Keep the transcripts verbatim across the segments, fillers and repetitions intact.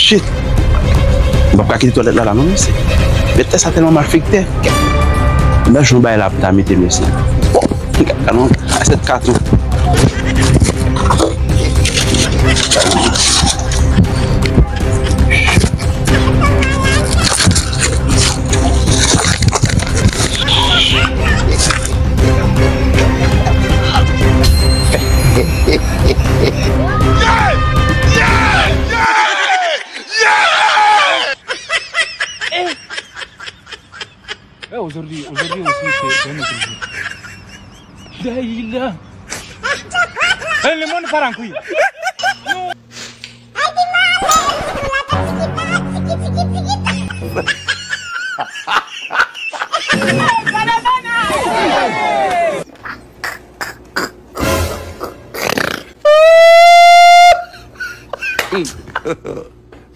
Shit! M p ap ka kite twalèt la la non, mesye. Men tè sa tèlman malfektè. Nan jan bagay la ap ta mete, mesye. Oh! Gad non, asèt katon. Eh, aujourd'hui, aujourd'hui aussi, c'est, c'est un autre jour. La ilaha. Eh, le monde part en couille.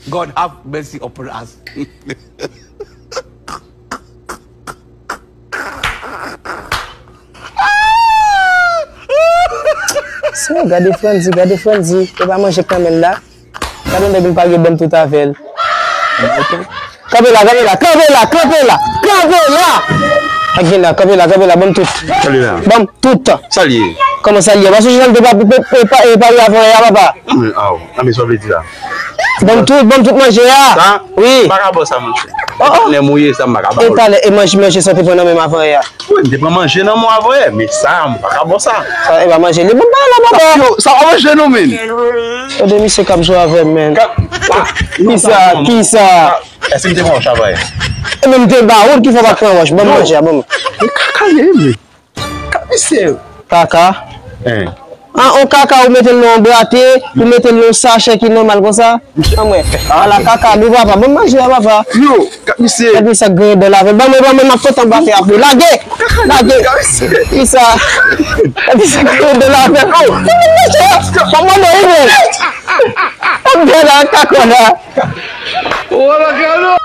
God have mercy upon us. Sè, gade Franzi, gade Franzi. E pa manje k nan men l la. Gade yon nèg m pa gen, ban m tout avè l. Kanpe la, kanpe la, kanpe la, kanpe la, kanpe la! Ak gen la, kanpe la, kanpe la, ban m tout. Sa l ye la? Ban m tout. Sa l ye? Kòman sa l ye? Paske jounal de pa, pa, pa, pa, pa, pa, avan yè a, papa. Aw, a, men sa w vle di la? Ban m tout, ban m tout manje a. Sa? Wi. M pa ka ba w sa, monchè. Oh, oh. Lè m ou ye sa, m pa ka ba w. E talè, e manje, manje sa w te pran nan men m avan yè a. Wi, m te pran manje nan men w avan yè, men sa, m pa ka ba w sa. Sa, e pa manje li. Bon, bay la, papa. Yo, sa pa manje non, men. Tande misye k ap jwe avè m, men. Ka-, ah, non, kisa, non, non. Kisa? Èske m te pran wòch avan yè? E men m te ba ou l, ki fè w pa t pran wòch? Ban m manje a, ban m. Men kaka ye, men. Kaka misye yo. Kaka? Hein. Ah, on kaka ou mete l nan yon brate, ou mete l nan yon sachè ki nòmal konsa? Anmwey. Ala kaka, nou papa, ban m manje a, papa. Yo, kaka misye. Gad misye ak griyen dan l avè l. Ban mwen, ban mwen, m ap kontan bate avè l. Lage! Lage! Kaka misye. Kisa? Gad misye ak griyen dan l avè l. Oh! Ban mwen manje a! Ban mwen manje a! Ban mwen manje a! Ban mwen manje a!